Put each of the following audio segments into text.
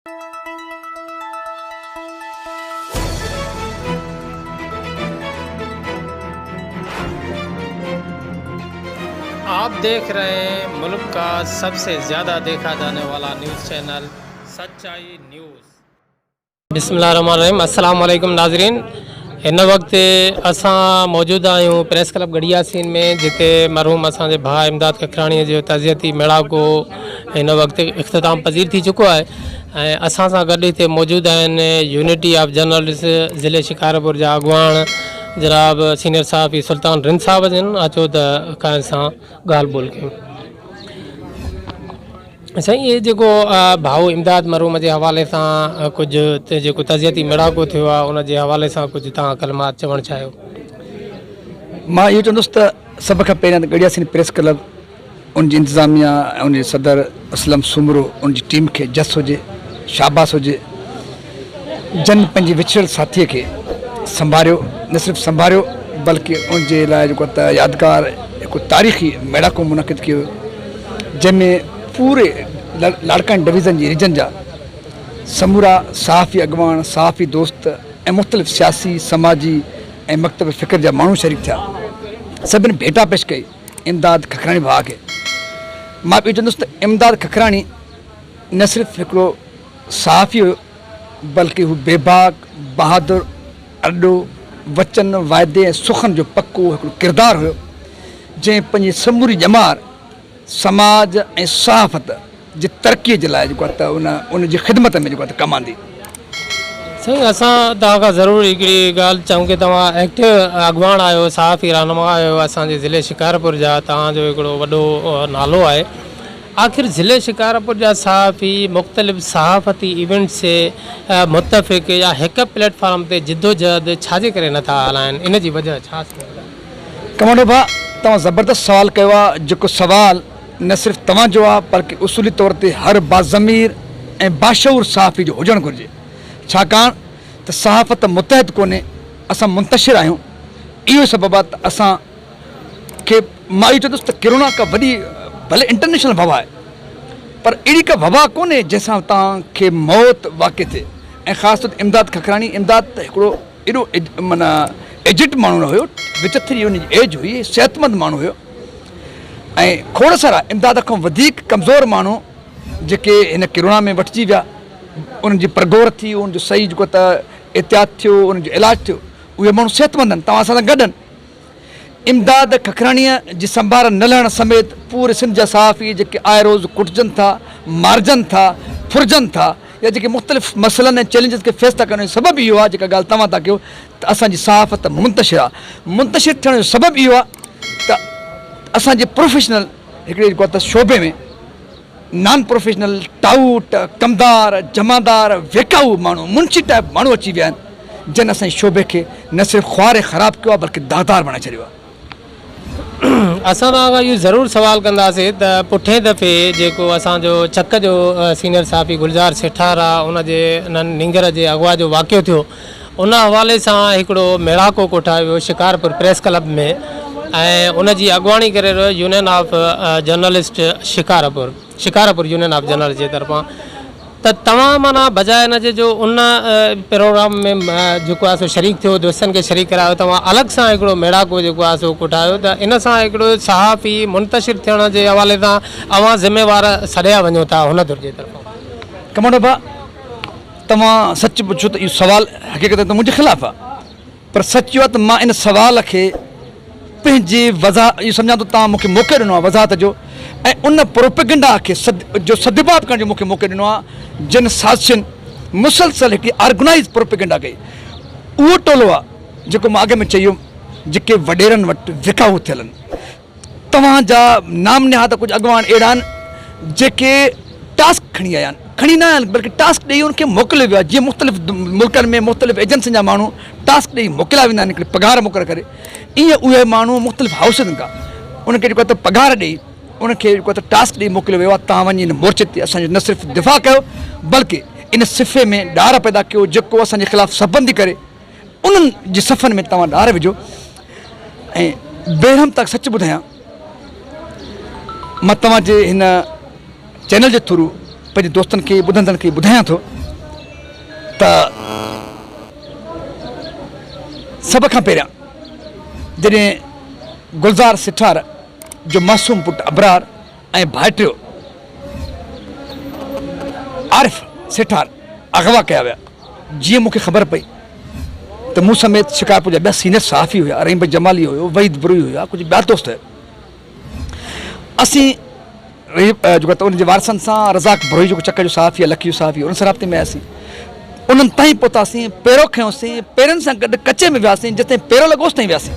آپ ديک رهي هين ملڪ ڪا سب سي زياده ديکا جاني والا نيوز چينل سچائي نيوز. بسم الله الرحمن الرحيم السلام عليڪم ناظرين هن وقت اسان موجود آهيون پريس ڪلب ڳڙهي ياسين ۾ جتي مرحوم اسان جي ڀاء امداد ککراڻي جو تعزيتي ميڙاڪو هن وقت اختتام پذير ٿي چڪو آهي ۽ اسان سان گڏ هتي موجود آهن يونٽي آف جرنلسٽ ضلعي شڪارپور جا اڳواڻ جناب سينئر صحافي سلطان رند صاحب جن اچو ته کانئن سان ڳالهه ٻولهه ڪيون. سائين هي جيڪو ڀائو امداد مرحوم جي حوالي سان ڪجهه جيڪو تعزيتي ميڙاڪو ٿيو آهي ان جي حوالي سان ڪجهه توهان ڪلمات چوڻ چاهيو. مان اهو چوندس ته سڀ کان پهريان ته ڳڙهي ياسين پريس ڪلب ان جي انتظاميا ۽ ان جي صدر اسلم سومرو ان جي ٽيم کي جس هجي شاباس هجي جن پنهنجي وڇڙيل ساٿيء کي سنڀاريو نه صرف سنڀاريو بلڪه ان جي لاء جيڪو ته يادگار هڪ تاريخي ميڙاڪو منعقد ڪيو ويو جنهن ۾ پوري لاڙڪاڻي ڊويزن جي ريجن جا سمورا صحافي اڳواڻ، صحافي دوست ۽ مختلف سياسي، سماجي ۽ مڪتب فڪر جا ماڻهو شريڪ ٿيا. سڀن ڀيٽا پيش ڪئي امداد ککراڻي ڀاء کي. مان اهو چوندس ته امداد ککراڻي نه صرف هڪڙو صحافي هيو بلڪه هو بيباڪ، بهادر، ارڏو، وچن، واعدي ۽ سخن جو پڪو هڪڙو ڪردار هيو جنهن پنهنجي سموري ڄمار سماج ۽ صحافت جي ترقي جي لاء جيڪو آهي ته ان ان جي خدمت ۾ جيڪو آهي ته ڪم آندي. سائين اسان توهان کان ضرور هڪڙي ڳالهه چاهيون ڪي توهان ايڪٽو اڳواڻ آهيو صحافي رهنما آهيو اسان جي ضلعي شڪارپور جا توهان جو هڪڙو وڏو نالو آهي آخر ضلعي شڪارپور جا صحافي مختلف صحافتي ايونٽس سي متفق يا هڪ پليٽ فارم تي جدوجهد ڇا جي ڪري نٿا هلائن ان جي وجهه ڇا سمجهو ٿا؟ ڪمانڊو ڀاء توهان زبردست سوال ڪيو آ جيڪو سوال نه صرف توهان جو آ بلڪه اصولي طور تي هر باضمير ۽ باشعور صحافي جو هجڻ گهرجي ڇاڪاڻ ته صحافت متحد ڪونهي اسان منتشر آهيون اهو ئي سبب آ ته اسان کي مان اهو چوندس ته ڪرونا ڪا وڏي ڀلي انٽرنيشنل وبا آهي پر اهڙي ڪا وبا ڪونهي جنهن سان توهان کي موت واقع ٿئي ۽ خاص طور تي امداد ککراڻي امداد ته هڪڙو ايڏو معنيٰ ايجڊ ماڻهو نه هيو، وچٿري ان جي ايج هئي، صحتمند ماڻهو هيو ۽ کوڙ سارا امداد کان وڌيڪ ڪمزور ماڻهو جيڪي هن ڪرونا ۾ وٺجي ويا، انهن جي پرگهور ٿي، انهن جو صحيح جيڪو ته احتياط ٿيو، انهن جو علاج ٿيو، اهي ماڻهو صحتمند آهن، توهان اسان سان گڏ آهن. امداد ککراڻيء جي سنڀار نه لهڻ سميت پوري سنڌ جا صحافي جيڪي آئي روز ڪٽجن ٿا، مارجن ٿا، ڦرجن ٿا يا جيڪي مختلف مسئلن ۽ چئلينجز کي فيس ٿا ڪن ان جو سبب اهو آهي جيڪا ڳالهه توهان ٿا ڪيو ته اسان جي صحافت منتشر آهي. منتشر ٿيڻ جو سبب اهو آهي ته اسان جي پروفيشنل هڪڙي جيڪو آهي ته شعبي ۾ نان پروفيشنل، ٽائوٽ، ڪمدار، جمعدار، ويڪائو ماڻهو، منشي ٽائيپ ماڻهو اچي ويا آهن، جن اسان جي شعبي کي نه صرف خوار ۽ خراب ڪيو آهي بلڪه داغدار بڻائي ڇڏيو آهي. اسان توهان کان اهو ضرور سوال ڪنداسين ته پٺئين دفعي جيڪو اسان جو چڪ جو سينئر صحافي گلزار سيٺار آ ان جي انهن نينگر جي اغوا جو واقعو ٿيو ان حوالي سان هڪڙو ميڙاڪو ڪوٺايو ويو شڪارپور پريس ڪلب ۾ ۽ ان جي اڳواڻي ڪري رهيو union of journalist Shikarpur Shikarpur union of journalist جي طرفان ته توهان معنيٰ بجاء ان جي جو ان پروگرام ۾ جيڪو آهي سو شريڪ ٿيو دوستن کي شريڪ ڪرايو توهان الڳ سان هڪڙو ميڙاڪو جيڪو آهي سو ڪوٺايو ته ان سان هڪڙو صحافي منتشر ٿيڻ جي حوالي سان اوهان ذميوار سڏيا وڃو ٿا هن ڌر جي طرفان. ڪمانڊو ڀاء توهان سچ پڇو ته اهو سوال حقيقت ۾ ته منهنجي خلاف آهي پر سچ اهو آهي ته مان ان سوال کي پنهنجي وضاحت اهو سمجهان ٿو توهان مون کي موقعو ڏنو آهي وضاحت جو ۽ ان پروپيگنڊا کي جو سدباب ڪرڻ جو مون کي موقعو ڏنو آهي جن سازشن مسلسل هڪڙي آرگنائز پروپيگنڊا ڪئي اهو ٽولو آهي جيڪو مان اڳ ۾ چئي ويم جيڪي وڏيرن وٽ وڪائو ٿيل آهن توهان جا نام نهاد ڪجهه اڳواڻ اهڙا آهن جيڪي ٽاسڪ کڻي آيا آهن، کڻي نه آيا آهن بلڪه ٽاسڪ ڏئي انهن کي موڪليو ويو آهي جيئن مختلف ملڪن ۾ مختلف ايجنسين جا ماڻهو ٽاسڪ ڏئي موڪليا ويندا آهن هڪڙي پگهار مقرر ڪري ائين اهي ماڻهو مختلف هائوسن کان انهن کي جيڪو ته پگهار ڏئي انهن کي جيڪو ته ٽاسڪ ڏئي موڪليو ويو آهي توهان وڃي ان مورچي تي اسان جو نه صرف دفاع ڪيو بلڪه ان صفي ۾ ڏار پيدا ڪيو جيڪو اسان جي خلاف صفبندي ڪري انهن جي صفن ۾ توهان ڏار وجهو ۽ بيرحم تان سچ ٻڌايان مان توهان جي هن چينل جي ٿرو پنهنجي دوستن کي ٻڌندڙن کي ٻڌايان ٿو ته سڀ کان پهريان جڏهن گلزار سٺار جو معصوم پٽ ابرار ۽ ڀائٽيو عارف سيٺار اغوا ڪيا ويا جيئن مون کي خبر پئي ته مون سميت شڪارپور جا ٻيا سينئر صحافي هيا رحيم بخش جمالي هيو وحيد بروهي هيا ڪجهه ٻيا دوست هيا اسين جيڪو ته ان جي وارثن سان رزاق بروهي جيڪو چڪ جو صحافي آهي لکي جو صحافي ان سان رابطي ۾ آياسين انهن تائين پهتاسين پيرو کنيوسين پيرن سان گڏ ڪچي ۾ وياسين جتي پيرو لڳو اوستائين وياسين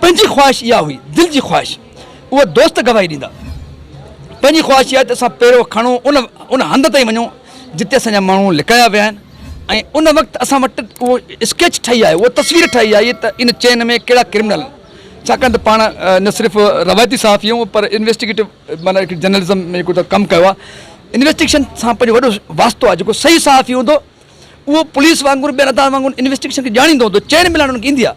پنهنجي خواهش اها هئي دل جي خواهش اهي دوست گواهي ڏيندا. پنهنجي خواهش اها آهي ته اسان پيرو کڻون ان ان هنڌ تائين وڃون جتي اسان جا ماڻهو لڪايا ويا آهن ۽ ان وقت اسان وٽ اهو اسڪيچ ٺهي آيو اها تصوير ٺهي آئي ته ان چين ۾ ڪهڙا ڪرمنل آهن ڇاڪاڻ ته پاڻ نه صرف روايتي صحافي آهيون پر انويسٽيگيٽو معنيٰ هڪ جرنلزم ۾ جيڪو ڪم ڪيو آهي انويسٽيگيشن سان پنهنجو وڏو واسطو آهي جيڪو صحيح صحافي هوندو اهو پوليس وانگر ٻين ادارن وانگر انويسٽيگيشن کي ڄاڻيندو هوندو، چين ملائڻ ان کي ايندي آهي.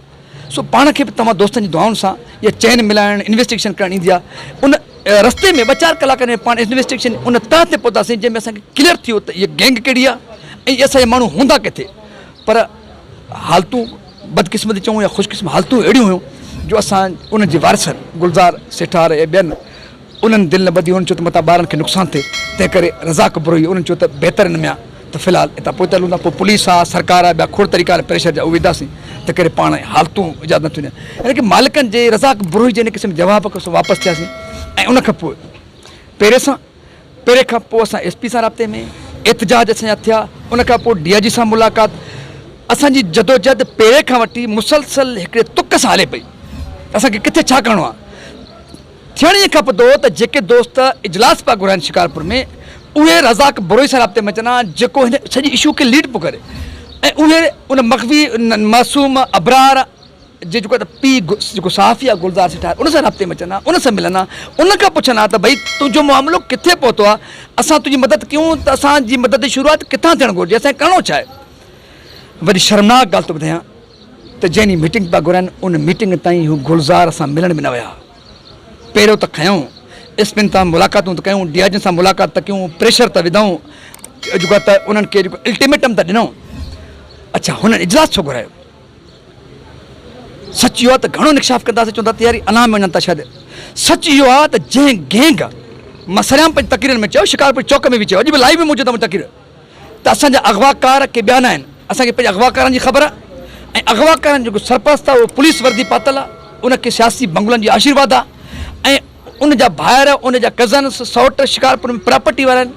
سو پاڻ کي به توهان دوستن جي دعائن سان اها چين ملائڻ، انويسٽيگيشن ڪرڻ ايندي آهي. ان رستي ۾ ٻه چار ڪلاڪن ۾ پاڻ انويسٽيگيشن ان تهه تي پهتاسين جنهن ۾ اسان کي ڪليئر ٿي ويو ته اها گينگ ڪهڙي آهي ۽ اهي اسان جا ماڻهو هوندا ڪٿي. پر حالتون بدقسمتي چئون يا خوش قسم حالتون اهڙيون هيون جو اسان انهن جي وارثن گلزار سيٺار ۽ ٻين انهن دل نه ٻڌي، انهن چيو ته متان ٻارن کي نقصان ٿئي، تنهن ڪري رزاق بروهي انهن چيو ته بهتر ان ۾ آ ته في الحال اتان پوئتي هلون ٿا، پوء پوليس آ، سرڪار آ، ٻيا کوڙ طريقا آهن پريشر جا اهي وڌاسين، تنهن ڪري پاڻ حالتون ايجاد نه ٿيون ڏين. يعني ڪه مالڪن جي رزاق بروهي جي ان قسم جي جواب کان اسان واپس ٿياسين ۽ ان کان پوء پيري سان پيري کان پوء اسان ايس پي سان رابطي ۾، احتجاج اسان جا ٿيا، ان کان پوء ڊي I جي سان ملاقات، اسان جي جدوجهد پيري کان وٺي مسلسل هڪڙي تڪ سان هلي پئي ته اسان کي ڪٿي ڇا ڪرڻو آ. ٿيڻ ائين کپندو هو ته جيڪي دوست اجلاس پيا گهرائن شڪارپور ۾ اهي رزاق بروهي سان رابطي ۾ اچن ها جيڪو هن سڄي اشو کي ليڊ پيو ڪري ۽ اهي ان مغوي معصوم ابرار جي جيڪو ته پيء جيڪو صحافي آهي گلزار سٺار ان سان رابطي ۾ اچن ها ان سان ملن ها ان کان پڇن ها ته ڀئي تنهنجو معاملو ڪٿي پهتو آهي اسان تنهنجي مدد ڪيون ته اسان جي مدد جي شروعات ڪٿان ٿيڻ گهرجي اسان کي ڪرڻو ڇا آهي وڏي شرمناڪ ڳالهه ٿو ٻڌايان ته جنهن ڏينهن ميٽنگ پيا گهرائن ان ميٽنگ تائين هو گلزار سان ملڻ به نه ويا. پيرو ته کنيائون، ايس پين سان ملاقاتون ته ڪيون، ڊي I جين سان ملاقات ته ڪيون، پريشر ته وڌائون، جيڪو ته انهن کي جيڪو الٽيميٽم ته ڏنائون. اڇا هنن اجلاس ڇو گهرايو؟ سچ اهو آهي ته گهڻو انڪشاف ڪنداسين چوندا ته يار هي انا ۾ وڃن ٿا شايد. سچ اهو آهي ته جنهن گينگ مان سرعام پنهنجي تقريرن ۾ چيو شڪارپور چوڪ ۾ به چيو اڄ به لائيو ۾ موجود آهي منهنجي تقرير. ته اسان جا اغواڪار ڪي ٻيا ناهن، اسان کي پنهنجي اغواڪارن جي خبر آهي ۽ اغواڪارن جو جيڪو سرپرست آهي اهو پوليس وردي پاتل آهي، ان کي سياسي بنگلن جي آشيرواد آهي ۽ ان جا ڀائر، ان جا ڪزنس، سئوٽ شڪارپور ۾ پراپرٽي وارا آهن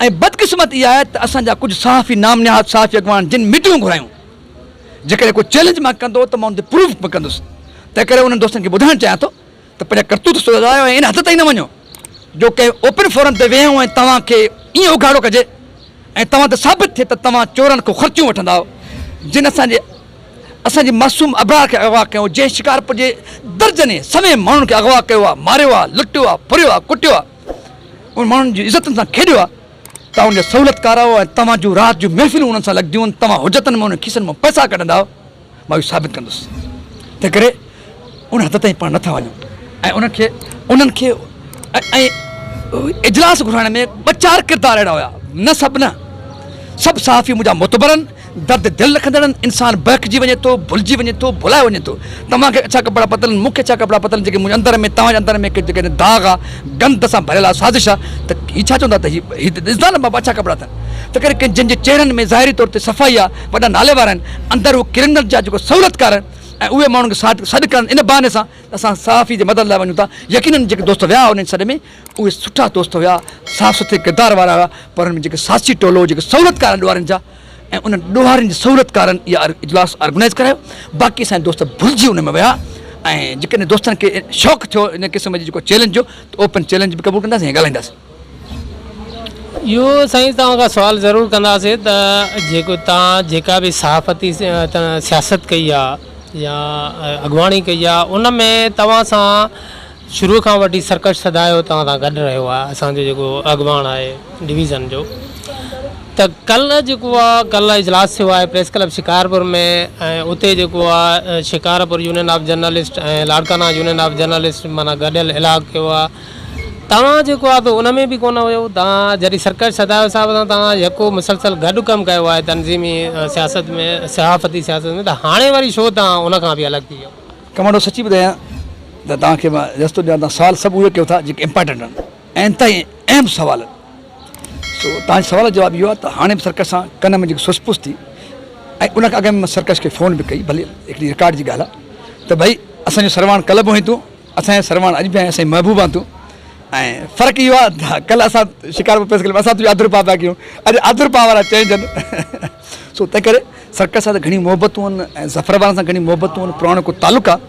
۽ بدقسمتي اها آهي ته اسان جا ڪجهه صحافي نام نهاد صحافي اڳواڻ جن ميٽنگون گهرايون، جيڪڏهن ڪو چئلينج مان ڪندو ته مان ان تي پروف به ڪندس، تنهنڪري انهن دوستن کي ٻڌائڻ چاهيان ٿو ته پنهنجا ڪرتوت سڌرايو ۽ ان حد تائين نه وڃو جو ڪنهن اوپن فورم تي ويهون ۽ توهان کي ائين اگهاڙو ڪجي ۽ توهان تي ثابت ٿئي ته توهان چورن کان خرچيون وٺندا آهيو جن اسان جي اسان جي معصوم ابرار کي اغوا ڪيو جنهن شڪارپور جي درجنين سوين ماڻهن کي اغوا ڪيو آهي ماريو آهي لٽيو آهي ڦريو آهي ڪٽيو آهي ان ماڻهن جي عزتن سان کيڏيو آهي توهان ان جا سهولتڪار آهيو ۽ توهان جون رات جون محفلون انهن سان لڳنديون آهن توهان حجتن ۾ انهن کيسن مان پئسا ڪڍندا آهيو مان اهو ثابت ڪندس تنهن ڪري ان حد تائين پاڻ نٿا وڃون ۽ انهن کي انهن کي ۽ اجلاس گهرائڻ ۾ ٻه چار ڪردار اهڙا هيا نه سڀ نه سڀ صحافي منهنجا معتبرن درد دل رکندڙن انسان بهڪجي وڃي ٿو ڀلجي وڃي ٿو ڀلائي وڃي ٿو توهان کي اڇا ڪپڙا پتل آهن مون کي اڇا ڪپڙا پتل آهن جيڪي منهنجي اندر ۾ توهان جي اندر ۾ جيڪڏهن داغ آهي گند سان ڀريل آهي سازش آهي ته هي ڇا چوندا ته هي هي ڏسندا نه بابا اڇا ڪپڙا اٿن ته ڪري ڪن جن جي چهرن ۾ ظاهري طور تي صفائي آهي وڏا نالي وارا آهن اندر هو ڪرمنل جا جيڪو سهولتڪار آهن ۽ اهي ماڻهن کي ساٿ سڏ ڪرڻ ان بهاني سان ته اسان صحافي جي مدد لاء وڃون ٿا يقينن جيڪي دوست ويا انهن سڏ ۾ اهي سٺا دوست هيا صاف سٿري ڪردار وارا هيا پر انهن ۾ جيڪي سازشي ٽولو جيڪي سهولتڪار آهن ڏوهارين جا ۽ انهن ڏوهارين جي سهولتڪارن اها اجلاس آرگنائيز ڪرايو باقي اسان جا دوست ڀلجي ان ۾ ويا ۽ جيڪڏهن دوستن کي شوق ٿيو ان قسم جي جيڪو چئلينج جو ته اوپن چئلينج به قبول ڪنداسين ۽ ڳالهائينداسين. اهو سائين توهان کان سوال ضرور ڪنداسين ته جيڪو توهان جيڪا به صحافتي سياست ڪئي آ يا اڳواڻي ڪئي آ ان ۾ توهان سان شروع کان وٺي سرڪش سدايو توهان سان گڏ رهيو آ اسان جو جيڪو اڳواڻ آهي ڊويزن جو ته ڪلهه جيڪو آ ڪلهه اجلاس ٿيو آهي پريس ڪلب شڪارپور ۾ ۽ اتي جيڪو آ Shikarpur union of journalist ۽ Larkana union of journalist معنيٰ گڏيل الحاق ڪيو آ. توهان جيڪو آهي سو ان ۾ به ڪونه هيو توهان جڏهن سرڪش سدايو صاحب سان توهان يڪو مسلسل گڏ ڪم ڪيو آهي تنظيمي سياست ۾ صحافتي سياست ۾ ته هاڻي وري ڇو توهان ان کان به الڳ ٿي ويو. ڪمانڊو سچي ٻڌايان ته توهان کي مان رستو ڏيان توهان سوال سڀ اهي ڪيو ٿا جيڪي امپارٽنٽ آهن ۽ انتهائي اهم سوال آهن سو توهان جي سوال جو جواب اهو آهي ته هاڻي به سرڪش سان ڪن ۾ جيڪي سس پس ٿي ۽ ان کان اڳ ۾ مان سرڪش کي فون به ڪئي ڀلي هڪڙي رڪارڊ جي ڳالهه آهي ته ڀئي اسان جو سرواڻ ڪلهه به هئين تون اسان جو سرواڻ اڄ به آهين اسان جي محبوب آهين تون ۽ فرق اهو آهي ته ڪلهه اسان شڪارپور پريس ڪلب ۾ اسان تنهنجو آڌر پاء پيا ڪيون اڄ آڌر پاء وارا چينج آهن سو تنهن ڪري سرڪس سان ته گهڻيون محبتون آهن ۽ ظفر وارن سان گهڻيون محبتون آهن پراڻو هڪ تعلق آهي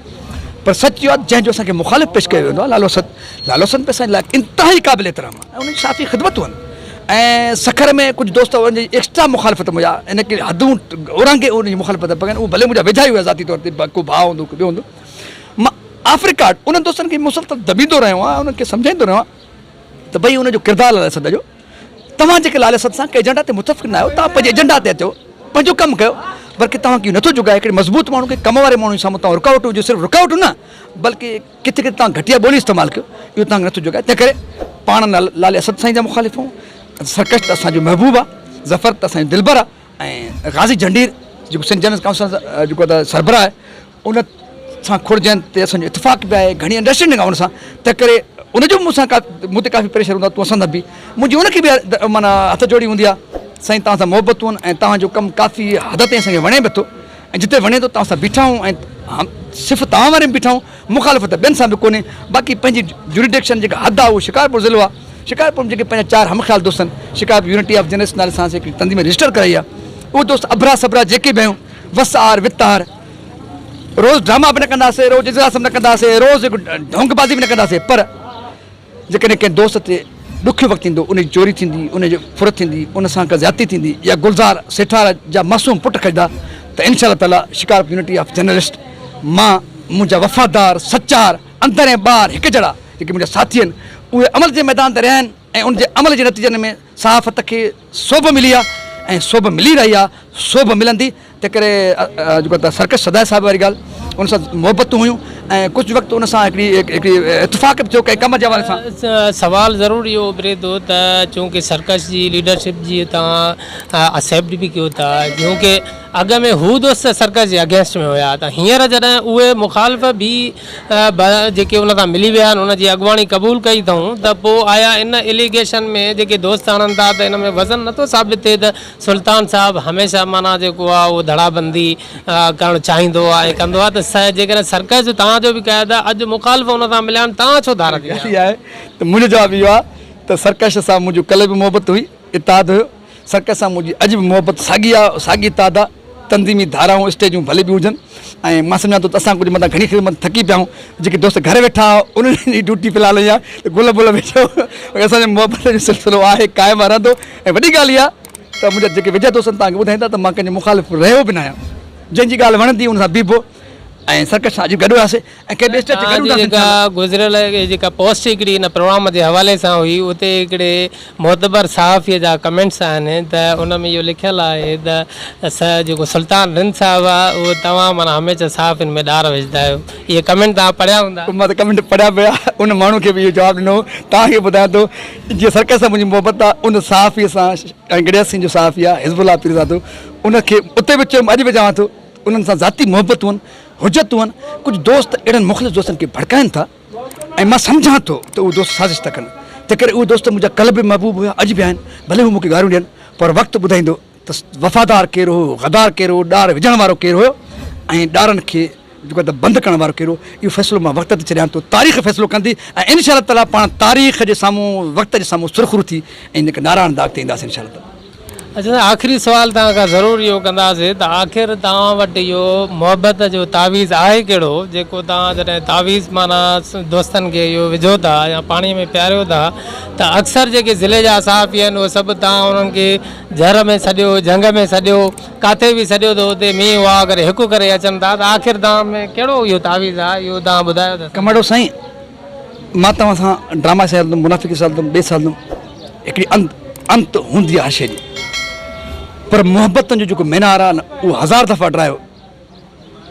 پر سچ اهو آهي جنهن جو اسان کي مخالف پيش ڪيو ويندو آهي لالو اسد لالو اسد به اسان جي لاء انتهائي قابل احترام آهي ۽ ان جي صحافي خدمتون آهن ۽ سکر ۾ ڪجهه دوست ان جي ايڪسٽرا مخالفت منهنجا ان کي حدون اورانگهي ان جي مخالفت پيا ڪن اهو ڀلي منهنجا ويجها ئي هيا ذاتي طور تي ڪو ڀاء هوندو ڪو ٻيو هوندو مان آف رڪارڊ انهن دوستن کي مسلسل دٻيندو رهيو آهيان انهن کي سمجهائيندو رهيو آهيان ته ڀئي ان جو ڪردار لالي اسد جو توهان جيڪي لالي اسد سان ڪنهن ايجنڊا تي متفق نه آهيو توهان پنهنجي ايجنڊا تي اچو پنهنجو ڪم ڪيو بلڪه توهان کي اهو نٿو جڳائي هڪڙي مضبوط ماڻهو کي ڪم واري ماڻهو جي سامهون توهان رڪاوٽون وجهو صرف رڪاوٽون نه بلڪه ڪٿي ڪٿي توهان گهٽيا ٻولي استعمال ڪيو اهو توهان کي نٿو جڳائي تنهن ڪري پاڻ لالي اسد سائين جا مخالف آهيون سرڪش ته اسان جو محبوب آهي ظفر ته اسان جو دلبر آهي ۽ غازي جهنڊير جيڪو سنڌ جنرل ڪائونسل جيڪو ته سربراهه آهي ان سان کوڙ جاين تي اسان جو اتفاق به آهي گهڻي انڊرسٽينڊنگ آهي ان سان تنهن ڪري ان جو به مون سان ڪا مون تي ڪافي پريشر هوندو آهي تون اسان سان بيهه منهنجي ان کي به معنيٰ هٿ جوڙي هوندي آهي سائين توهان سان محبتون آهن ۽ توهان جو ڪم ڪافي حد تائين اسان کي وڻي به ٿو ۽ جتي وڻي ٿو توهان سان بيٺا آهيون ۽ صرف توهان واري ۾ بيٺا آهيون مخالفت ٻين سان به ڪونهي باقي پنهنجي جوريڊڪشن جيڪا حد آهي اهو شڪارپور ضلعو آهي شڪارپور ۾ جيڪي پنهنجا چار هم خيال دوست آهن شڪارپور يونٽي آف جنرلسٽ نالي سان اسين هڪڙي تنظيم رجسٽر ڪرائي آهي اهي دوست اڀرا سڀرا جيڪي به آهيون وس آهر وت آهر روز ڊراما به نه ڪنداسين، روز اجلاس به نه ڪنداسين، روز ڍونگ بازي به نه ڪنداسين پر جيڪڏهن ڪنهن دوست تي ڏکيو وقت ايندو، ان جي چوري ٿيندي، ان جي ڦر ٿيندي، ان سان ڪا زيادتي ٿيندي يا گلزار سيٺار جا معصوم پٽ کڄندا ته انشاء الله تعاليٰ شڪارپور يونٽي آف جرنلسٽ مان منهنجا وفادار، سچار، اندر ۽ ٻاهر هڪ جهڙا جيڪي منهنجا ساٿي آهن اهي عمل جي ميدان تي رهيا آهن ۽ ان جي عمل جي نتيجن ۾ صحافت کي سوڀ ملي آ ۽ سوڀ ملي رهي آ، سوڀ ملندي، تنهنڪري جيڪو ته سرڪش سدائي صاحب واري ڳالهه ان سان محبتون هيون ۽ ڪجهه وقت ان سان هڪڙي هڪڙي اتفاق به ٿيو ڪنهن ڪم جي حوالي سان. سوال ضرور اهو اڀري ٿو ته چونڪه سرڪش جي ليڊرشپ جي توهان اسيپٽ به ڪيو ٿا چونڪه اڳ ۾ هو دوست سرڪش جي اگينسٽ ۾ هيا ته هينئر جڏهن اهي مخالف به به جيڪي ان سان ملي ويا آهن ان جي اڳواڻي قبول ڪئي اٿئون ته پوء آيا ان اليگيشن ۾ جيڪي دوست آڻن ٿا ته ان ۾ وزن نٿو ثابت ٿئي ته سلطان صاحب هميشه معنيٰ جيڪو آهي اهو ڌڙابندي ڪرڻ چاهيندو آهي ۽ ڪندو آهي ته جيڪڏهن سرڪش جو توهان جو به قيد آهي اڄ مخالف ان سان مليا آهن توهان ڇو ڌار ٿي ويا آهيو؟ آهي ته منهنجو جواب اهو آهي ته سرڪش سان منهنجو ڪلهه به محبت هئي اتحاد هيو سرڪش سان منهنجي اڄ به محبت ساڳي آهي ساڳي اتحاد آهي تنظيمي ڌارائون اسٽيجون ڀلي به هجن ۽ مان سمجهان ٿو ته اسان ڪجهه متان گهڻي خدمت ٿڪي پيا آهيون جيڪي دوست گهر ويٺا هئا انهن جي ڊيوٽي في الحال اها ته گل بل وجهو اسان جو محبت جو سلسلو آهي قائم آهي رهندو ۽ وڏي ڳالهه اها ته منهنجا جيڪي ويجها دوست آهن توهان کي ٻڌائيندا ته مان ڪنهن جو مخالف رهيو به نه آهيان جنهن جي ڳالهه وڻندي ان سان بيهبو ۽ سرڪش سان اڄ گڏ هياسي ۽ ڪنهن ٻئي اسٽيج تي گڏ هونداسين جيڪا گذريل جيڪا پوسٽ هڪڙي ان پروگرام جي حوالي سان هئي اتي هڪڙي معتبر صحافي جا ڪمينٽس آهن ته ان ۾ اهو لکيل آهي ته جيڪو سلطان رند صاحب آهي اهو توهان معنيٰ هميشه صحافين ۾ ڏار وجهندا آهيو اهي ڪمينٽ توهان پڙهيا هوندا. مان ته ڪمينٽ پڙهيا به هيا ان ماڻهو کي به اهو جواب ڏنو هو توهان کي ٻڌايان ٿو جيئن سرڪس سان منهنجي محبت آهي ان صحافي سان ۽ گڙياسين جو صحافي آهي حزب الله پيرزادو ان کي اتي به چيم اڄ به چوان ٿو انهن سان ذاتي محبتون حجتون آهن، ڪجهه دوست اهڙن مخلص دوستن کي ڀڙڪائن ٿا ۽ مان سمجهان ٿو ته اهي دوست سازش ٿا ڪن، تنهنڪري اهي دوست منهنجا ڪلهه به محبوب هيا اڄ به آهن، ڀلي هو مون کي گاريون ڏين پر وقت ٻڌائيندو ته وفادار ڪير هو، غدار ڪير هو، ڏار وجهڻ وارو ڪير هيو ۽ ڏارن کي جيڪو آهي ته بند ڪرڻ وارو ڪير هو، اهو فيصلو مان وقت تي ڇڏيان ٿو، تاريخ فيصلو ڪندي ۽ انشاء الله تعاليٰ پاڻ تاريخ جي سامهون وقت جي سامهون سرخرو ٿي ۽ هڪ نارايڻ داغ تي اينداسين انشاء الله تعاليٰ. اچا سائين آخري سوال توهان کان ضرور اهو ڪنداسين ته آخر توهان وٽ اهو محبت جو تعويذ آهي ڪهڙو جيڪو توهان جڏهن تعويذ معنيٰ دوستن کي اهو وجهو ٿا يا پاڻي ۾ پياريو ٿا ته اڪثر جيڪي ضلعي جا صحافي آهن اهي سڀ توهان انهن کي جهر ۾ سڏيو جهنگ ۾ سڏيو ڪاٿي به سڏيو ته اتي مينهن واء ڪري هڪ ڪري اچن ٿا ته آخر توهان ۾ ڪهڙو اهو تعويذ آهي اهو توهان ٻڌايو ته. ڪماڙو سائين مان توهان سان ڊراما سان هلندم منافقي سان هلندم ٻئي سان هلندم هڪڙي انت انت هوندي آهي هر شيء جي پر محبتن جو جيڪو مينار آهي نه اهو هزار دفعا ڊرايو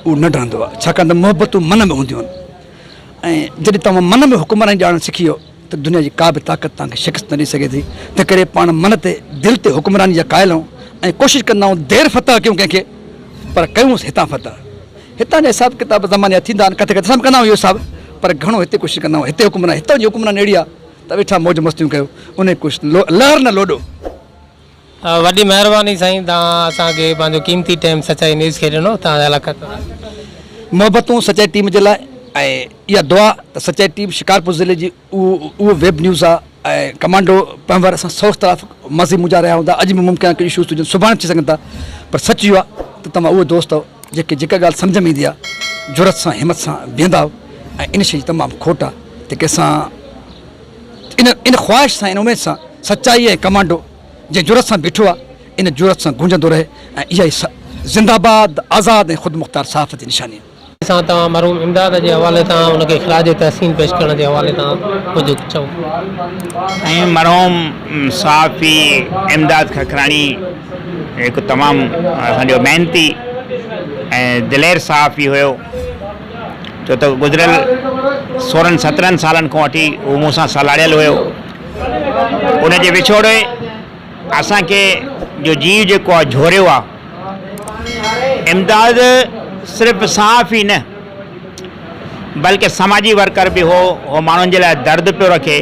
اهو نه ڊهندو آهي ڇاڪاڻ ته محبتون من ۾ هونديون آهن ۽ جڏهن توهان من ۾ حڪمراني ڄاڻڻ سکي ويو ته دنيا جي ڪا به طاقت توهان کي شڪست نه ڏئي سگهي ٿي. تنهنڪري پاڻ من تي دل تي حڪمراني جا قائل آهيون ۽ ڪوشش ڪندا آهيون دير فتح ڪيون ڪنهن کي پر ڪيونس هتان فتح. هتان جا حساب ڪتاب زماني جا ٿيندا آهن ڪٿي ڪٿي اسان به ڪندا آهيون اهو حساب پر گهڻو هتي ڪوشش ڪندا آهيون هتي حڪمراني هتان جي حڪمراني اهڙي آهي ته ويٺا موج مستيون ڪيو انهي ڪوشش لهر نه لوڏو. وڏي مهرباني سائين توهان اسان کي پنهنجو قيمتي ٽيم سچائي نيوز کي ڏنو توهان جا لک ٿورا. محبتون سچائي ٽيم جي لاء ۽ اها دعا ته سچائي ٽيم شڪارپور ضلعي جي اهو ويب نيوز آ ۽ ڪمانڊو پنهور سان سو اختلاف ماضي منهنجا رهيا هوندا اڄ به ممڪن آ ڪجهه اشوز هجن سڀاڻي به ٿي سگهن ٿا پر سچ اهو آ ته توهان اهي دوست آهو جيڪي جيڪا ڳالهه سمجهه ۾ ايندي آ جرئت سان همت سان بيهندا آهو ۽ ان شي جي تمام کوٽ آ ته ڪنهن سان ان ان خواهش سان ان اميد سان سچائي ۽ ڪمانڊو جنهن جرئت سان بيٺو آ ان جرئت سان گونجندو رهي ۽ اها ئي زنده باد آزاد ۽ خودمختار صحافت جي نشاني آ. سان توهان مرحوم امداد جي حوالي سان ان کي خراج تحسين پيش ڪرڻ جي حوالي سان ڪجهه چئو. سائين مرحوم صحافي امداد ککراڻي هڪ تمام اسان جو محنتي ۽ دلير صحافي هيو ڇو ته گذريل سورهن سترهن سالن کان وٺي هو مون سان سلهاڙيل هيو ان جي وڇوڙي اسان کي جو جيء جيڪو آهي جهوريو آهي امداد صرف صحافي نه بلڪه سماجي ورڪر به هو هو ماڻهن جي لاء درد پيو رکي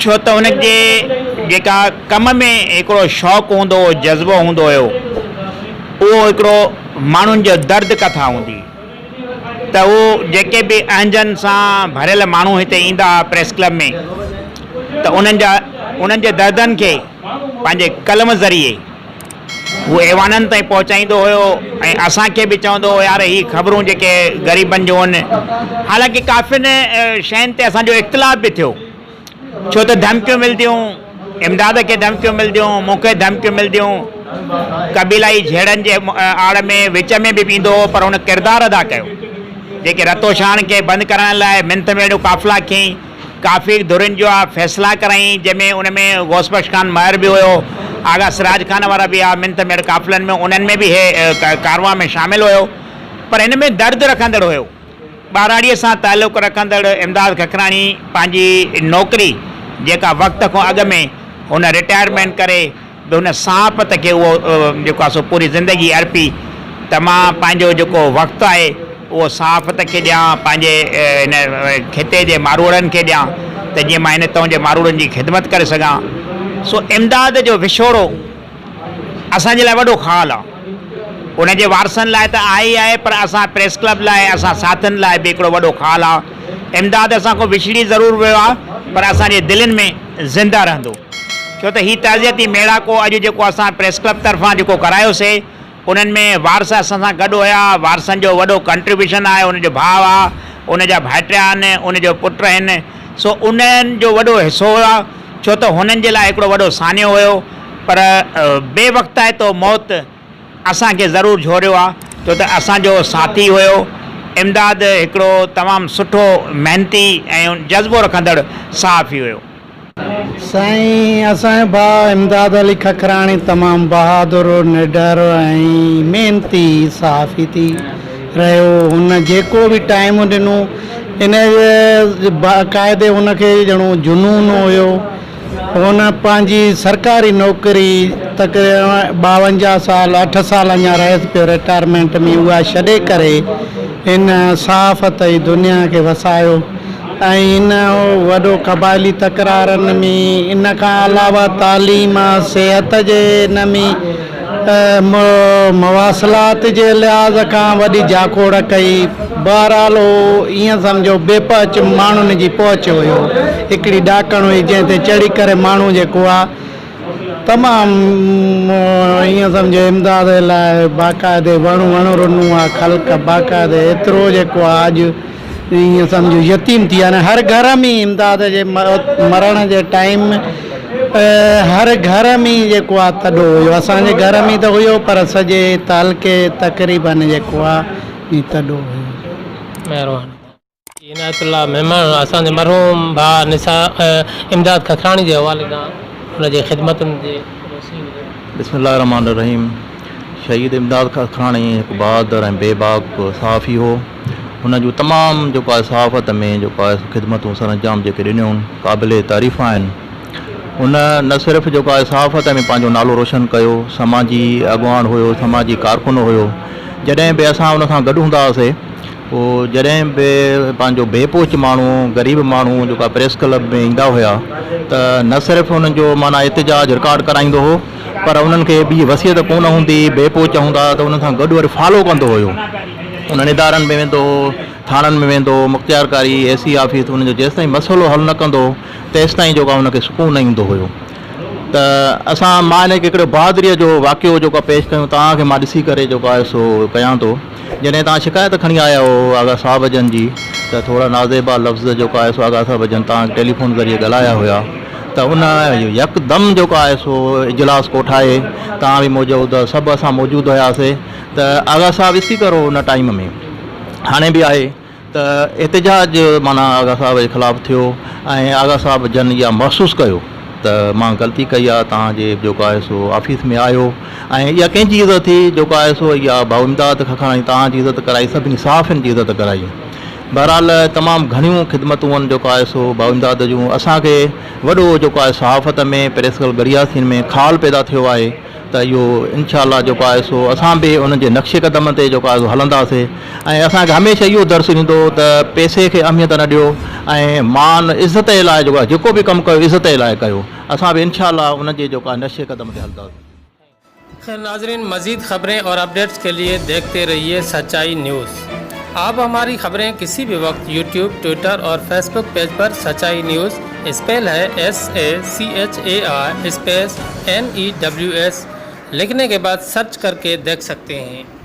ڇو ته هن جي جيڪا ڪم ۾ هڪڙو شوق هوندو هو جذبو هوندو هيو اهو هڪڙو ماڻهن جو درد ڪٿا هوندي ته هو جيڪي به اهنجن سان ڀريل ماڻهو هتي ايندا هئا پريس ڪلب ۾ ته انهن جا انهن جي دردن کي پنهنجي قلم ذريعي هو ايوانن تائين پهچائيندو هيو ۽ اسان کي به چوندو هو يار هي خبرون جيڪي غريبن جون آهن حالانڪه ڪافين شين تي اسان جو اختلاف به ٿيو ڇو ته ڌمڪيون ملديون، امداد کي ڌمڪيون ملديون، مون کي ڌمڪيون ملديون، قبيلائي جهيڙن جي آڙ ۾ وچ ۾ به ايندو هو پر هن ڪردار ادا ڪيو، جيڪي رتوڇاڻ کي بند ڪرائڻ لاء منٿ ميڙيون قافلا کنئي، ڪافي ڌرين جا فيصلا ڪرائين، جنهن ۾ ان ۾ غوث بخش خان مهر به هيو، آغا سراج خان وارا به هئا منٿ ميڙ قافلن ۾ انهن ۾ به هي ڪاروان ۾ شامل هيو پر هن ۾ درد رکندڙ هيو. ٻهراڙيء سان تعلق رکندڙ امداد ککراڻي پنهنجي نوڪري جيڪا وقت کان اڳ ۾ هن رٽائرمينٽ ڪري به هن صحافت کي اهو جيڪو آهي سو پوري زندگي ارپي ته مان پنهنجو جيڪو وقت آهي اهو صحافت کي ڏيان پنهنجي هن خطي جي ماروئڙن کي ڏيان ته جيئن مان هن تون جي ماروئڙن جي خدمت ڪري سگهان سو امداد جو وڇوڙو اسان جي لاء وڏو خال آ. ان جي وارثن لاء ته آهي ئي آهي پر اسان پريس ڪلب لاء اسان ساٿين لاء به هڪڙو وڏو خال آ. امداد اسان کان وڇڙي ضرور ويو آ پر اسان جي دلين ۾ زنده رهندو. ڇو ته هي تعزيتي ميڙاڪو اڄ جيڪو اسان پريس ڪلب طرفان جيڪو ڪرايو سي انهن ۾ وارث اسان سان گڏ هيا، وارثن جو وڏو ڪنٽريبيوشن آهي، ان جو ڀاء آ، ان جا ڀائٽيا آهن، ان جو پٽ آهن سو انهن جو وڏو حصو هيو ڇو ته هنن جي لاء هڪڙو وڏو سانحو هيو پر بي وقتائتو موت اسان کي ضرور جهوريو آ ڇو ته اسان جو ساٿي هيو امداد هڪڙو تمام سٺو محنتي ۽ جذبو رکندڙ صحافي هيو. سائين اسان جو ڀاء امداد علي ککراڻي تمام بهادر، نڊر ۽ محنتي صحافي ٿي رهيو هن جيڪو به ٽائيم ڏنو ان جي باقاعدي هن کي ڄڻو جنون هيو هن پنهنجي سرڪاري نوڪري تقريبا 52 سال 8 سال اڃا رهيس پيو رٽائرمينٽ ۾ اها ڇڏي ڪري هن صحافت جي دنيا کي وسايو ۽ هن وڏو قبائلي تڪرارن ۾ ان کان علاوه تعليم صحت جي ان ۾ مواصلات جي لحاظ کان وڏي جاکوڙ ڪئي. بهرحال هو ائين سمجهو بي پهچ ماڻهن جي پهچ هيو. هڪڙي ڏاڪڻ هئي جنهن تي چڙهي ڪري ماڻهو جيڪو آ تمام ائين سمجهو امداد لاء باقاعدي وڻ وڻ رنو آ خلق باقاعدي ايترو جيڪو آ اڄ ائين سمجهو يتيم ٿي ويا آهن هر گهر ۾ امداد جي مرڻ جي ٽائيم هر گهر ۾ جيڪو آ تڏو هيو اسان جي گهر ۾ ته هيو پر سڄي تعلقي تقريبن جيڪو آ تڏو هيو. مهرباني عنايت الله ميمڻ اسان جي مرحوم ڀاء نثار امداد ککراڻي جي حوالي سان ان جي خدمتن جي روشني وجهي. بسم الله الرحمٰن الرحيم شهيد امداد ککراڻي هڪ بهادر ۽ بي باڪ صحافي هو. هن جون تمام جيڪو آهي صحافت ۾ جيڪو آهي خدمتون سرانجام جيڪي ڏنيون قابل تعريف آهن. هن نه صرف جيڪو آهي صحافت ۾ پنهنجو نالو روشن ڪيو، سماجي اڳواڻ هيو، سماجي ڪارڪن هيو. جڏهن به اسان ان سان گڏ هوندا هئاسي پوء جڏهن به پنهنجو بي پهچ ماڻهو، غريب ماڻهو جيڪو آهي پريس ڪلب ۾ ايندا هيا ته نه صرف انهن جو معنيٰ احتجاج رڪارڊ ڪرائيندو هو پر انهن کي ٻي وصيت ڪونه هوندي هئي، بي پهچ هوندا هئا ته انهن سان گڏ وري فالو ڪندو هيو. انهن ادارن ۾ ويندو هو، ٿاڻن ۾ ويندو هو، مختيارڪاري، اي سي آفيس انهن جو جيستائين مسئلو حل نه ڪندو هو تيستائين جيڪو آهي ان کي سڪون نه ايندو هيو ته اسان مان هن کي هڪڙو بهادريء جو واقعو جيڪو آهي پيش ڪيون توهان کي مان ڏسي ڪري جيڪو آهي سو ڪيان ٿو جڏهن توهان شڪايت کڻي آيا هو آغا صاحب جن جي ته ٿورا نازيبا لفظ جيڪو آهي سو آغا صاحب جن توهان کي ٽيليفون ذريعي ڳالهايا هيا ته ان يڪدم جيڪو آهي سو اجلاس ڪوٺائي توهان به موجود سڀ اسان موجود هياسي ته آغا صاحب اسپيڪر هو ان ٽائيم ۾ هاڻي به آهي ته احتجاج معنيٰ آغا صاحب جي خلاف ٿيو ۽ آغا صاحب جن اها محسوس ڪيو ته مان غلطي ڪئي آهي توهان جي جيڪو آهي سو آفيس ۾ آيو ۽ اها ڪنهن جي عزت ٿي جيڪو آهي سو اها ڀائو امداد ککاڻي توهان جي عزت ڪرائي سڀني صحافين جي عزت ڪرائي بهرحال تمام گهڻيون خدمتون آهن جيڪو آهي سو ڀائو امداد جون اسان کي وڏو جيڪو آهي صحافت ۾ پريس ڪلب ڳڙهياسين ۾ خال پيدا ٿيو آهي ته اهو انشاء الله جيڪو آهي سو اسان به انهن جي نقش قدم تي جيڪو آهي سو هلنداسين ۽ اسان کي هميشه اهو درس ڏيندو هو ته پئسي کي اهميت نه ڏيو ۽ مان عزت جي لاء جيڪو آهي جيڪو به ڪم ڪيو عزت جي لاء ڪيو اسان به انشاء الله انهن جي جيڪو آهي نقش قدم تي هلنداسين. خير ناظرين مزيد خبرين اور اپڊيٽس کے لئے ديکھتي رھيي سچائي نيوز آپ ھماري خبرين ڪسي بھي وقت يوٽيوب ٽوئٽر اور فيسبوڪ پيج پر سچائي نيوز اسپيل ھي S A C H A I space N E W S لکھني کے بعد سرچ ڪر ڪي ديکھ سڪتي ھين.